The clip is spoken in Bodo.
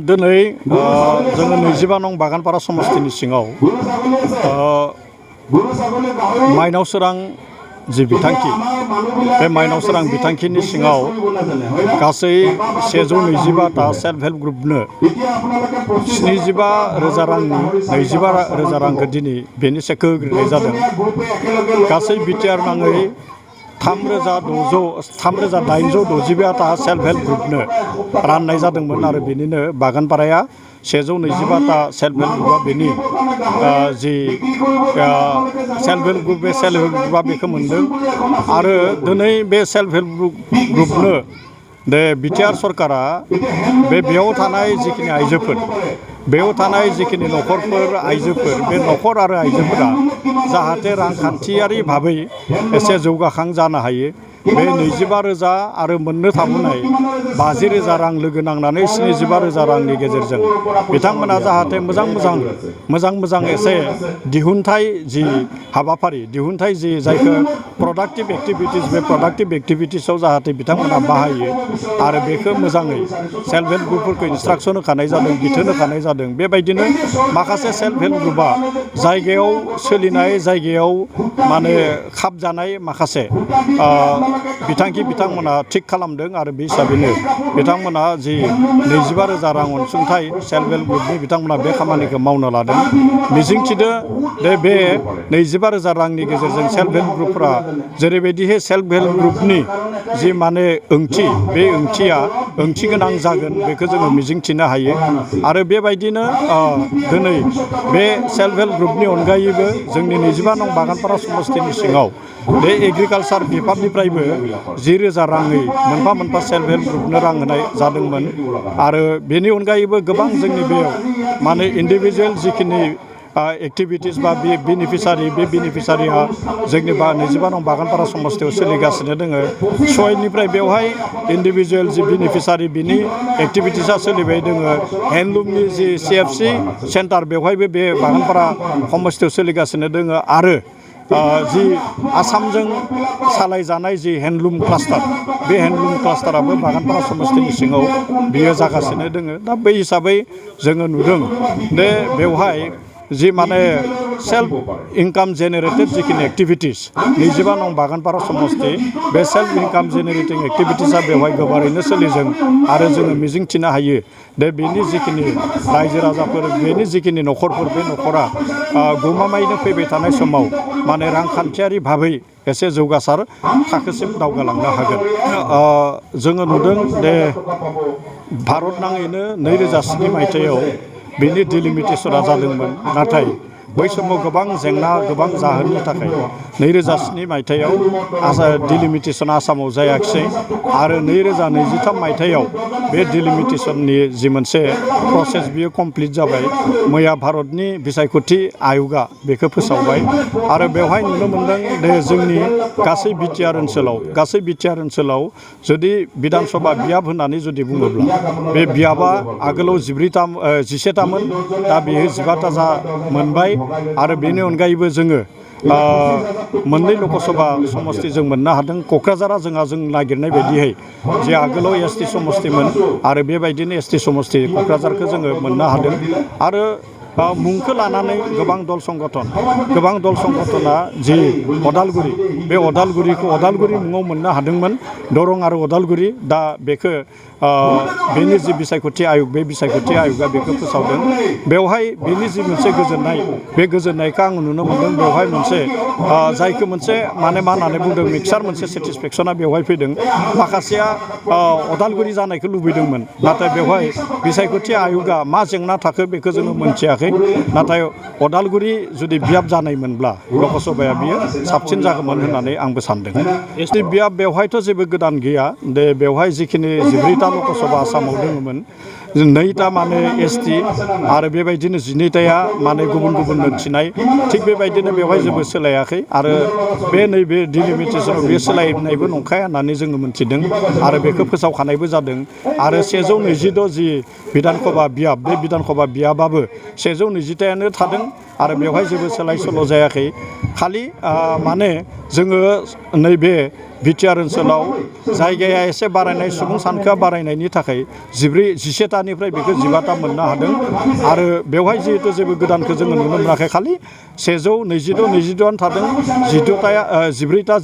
दिनै जोङो 25 नं बागानपारा समस्तिनि सिङाव माइनाव सोरां जि बिथांखि बे माइनाव सोरां बिथांखिनि सिङाव गासै 125टा सेल्फ हेल्प ग्रुपनो 75,000 रांनि 25,000 रांखौ दिनै बेनि सेक होग्रोनाय जादों। गासै बिटिआर नाङै 3,862टा सेल्फ हेल्प ग्रुपनो राननाय जादोंमोन आरो बेनिनो बागानपाराया 125टा सेल्फ हेल्प ग्रुपआ बेनि जि सेल्फ हेल्प ग्रुप बे सेल्फ हेल्प ग्रुपआ बेखौ मोनदों आरो दिनै बे सेल्फ हेल्प ग्रुपनो दे बिटिआर सरकारा बेयाव थानाय जिखिनि आइजोफोर बेयाव थानाय जिखिनि न'खरफोर आइजोफोर बे न'खर आरो आइजोफोरा जाहाथे रांखान्थियारि भाबै एसे जौगाखां जानो हायो बे 25,000 आरो मोननो थाबोनाय 50,000 रां लोगो नांनानै 75,000 रांनि गेजेरजों बिथांमोना जाहाथे मोजां एसे दिहुनथाइ जि हाबाफारि दिहुनथाइ जि जायखौ प्रडाक्टिभ एक्टिभिटिस बे प्रडाक्टिभ एक्टिभिटिसआव जाहाथे बिथांमोना बाहायो आरो बेखौ मोजाङै सेल्फ हेल्प ग्रुपफोरखौ इन्सट्राक्सन होखानाय जादों बिथोन होखानाय जादों। बेबायदिनो माखासे सेल्फ हेल्प ग्रुपआ जायगायाव सोलिनाय जायगायाव माने खाबजानाय माखासे बिथांखि बिथांमोना थिग खालामदों आरो बे हिसाबैनो बिथांमोना जि 25,000 रां अनसुंथाइ सेल्फ हेल्प ग्रुपनि बिथांमोना बे खामानिखौ मावनो लादों। मिजिंथिदों बे 25,000 रांनि गेजेरजों सेल्फ हेल्प ग्रुपफोरा जेरैबायदिहै सेल्फ हेल्प ग्रुपनि जि माने ओंथि बे ओंथि गोनां जागोन बेखौ जोङो मिजिंथिनो हायो आरो बेबायदिनो दिनै बे सेल्फ हेल्प ग्रुपनि अनगायैबो जोंनि 25 नं बागानपारा समस्तिनि सिङाव बे एग्रिकालसार बिफाननिफ्रायबो 10,000 राङै मोनफा सेल्फ हेल्प ग्रुपनो रां होनाय जादोंमोन आरो बेनि अनगायैबो गोबां जोंनि बेयाव माने इन्डिभिजुवेल जिखिनि एक्टिभिटिस बा बे बेनिफिसारिया जोंनि 25 नं बागानपारा समस्तियाव सोलिगासिनो दोङो। सयनिफ्राय बेवहाय इन्डिभिजुवेल जि बेनिफिसारि बिनि एक्टिभिटिसा सोलिबाय दोङो। हेन्डलुमनि जि CFC सेन्टार बेवहायबो बे बागानपारा समस्तियाव सोलिगासिनो दोङो आरो जि आसामजों सालायजानाय जि हेन्डलुम क्लास्टार बे हेन्डलुम क्लास्टाराबो बागानपारा समस्तिनि सिङाव बियो जागासिनो दोङो। दा बै हिसाबै जोङो नुदों दे बेवहाय जि माने सेल्फ इनकाम जेनेरेटेड जिखिनि एक्टिभिटिस 25 नं बागानपारा समस्ति बे सेल्फ इनकाम जेनेरेटिं एक्टिभिटिसा बेवहाय गोबारैनो सोलिदों आरो जोङो मिजिंथिनो हायो दे बेनि जिखिनि रायजो राजाफोर बेनि जिखिनि न'खरफोर बे न'खरा गमामायैनो फैबाय थानाय समाव माने रांखान्थियारि भाबै एसे जौगासार थाखोसिम दावगालांनो हागोन। जोङो नुदों दे भारत नाङैनो 2007 मायथाइयाव बेनि डिलिमिटेसना जादोंमोन नाथाय बै समाव गोबां जेंना गोबां जाहोननि थाखाय 2007 मायथाइयाव डिलिमिटेसना आसामाव जायाखिसै आरो 2023 मायथाइयाव बे डिलिमिटेसननि जि मोनसे प्रसेस बियो कमप्लिट जाबाय। मैया भारतनि बिसायख'थि आय'गा बेखौ फोसावबाय आरो बेवहाय नुनो मोनदों दे जोंनि गासै बिटिआर ओनसोलाव जुदि बिधान सभा बियाब होननानै जुदि बुङोब्ला बे बियाबा आगोलाव 17टामोन दा बेयो 15टा जा मोनबाय आरो बेनि अनगायैबो जोङो मोननै लकसभा समस्ति जों मोननो हादों। क'क्राझारा जों नागिरनाय बायदियै जे आगोलाव ST समस्तिमोन आरो बेबायदिनो ST समस्ति क'क्राझारखौ जोङो मोननो हादों आरो मुंखौ लानानै गोबां दल संगठना जि अदालगुरि बे अदालगुरिखौ अदालगुरि मुङाव मोननो हादोंमोन दरं आरो अदालगुरि दा बेखौ बेनि जि बिसायख'थि आय'ग बे बिसायख'थि आय'गा बेखौ फोसावदों। बेवहाय बेनि जि मोनसे गोजोननाय बे गोजोननायखौ आं नुनो मोनदों। बेवहाय मोनसे जायखौ मोनसे मा होननानै बुंदों मिक्सार मोनसे सेटिसफेक्सना बेवहाय फैदों। माखासेया अदालगुरि जानायखौ लुबैदोंमोन नाथाय बेवहाय बिसायख'थि आय'गा मा जेंना थाखो बेखौ जोङो मोनथियाखै नाथाय अदालगुरि जुदि बियाब जानायमोनब्ला लकसभाया बियो साबसिन जागौमोन होननानै आंबो सानदों। ST बियाब बेवहायथ' जेबो गोदान गैया दे बेवहाय जिखिनि 14टा लकसभा आसामाव दङमोन 2टा माने ST आरो बेबायदिनो 12टाया माने गुबुन मोनथिनाय थिग बेबायदिनो बेवहाय जेबो सोलायाखै आरो बे नैबे डिलिमिटेसनाव बे सोलायनायबो नंखाया होननानै जोङो मोनथिदों आरो बेखौ फोसावखानायबो जादों आरो 126 जि बिधान सभा बियाब बे बिधान सभा बियाबाबो 120टायानो थादों आरो बेवहाय जेबो सोलाय सोल' जायाखै खालि माने जोङो नैबे बिटिआर ओनसोलाव जायगाया एसे बारायनाय सुबुं सानखोआ बारायनायनि थाखाय 17थानिफ्राय बेखौ 15था मोननो हादों आरो बेवहाय जिहेतु जेबो गोदानखौ जोङो नुनो मोनाखै खालि 126 22 आनो थादों 14था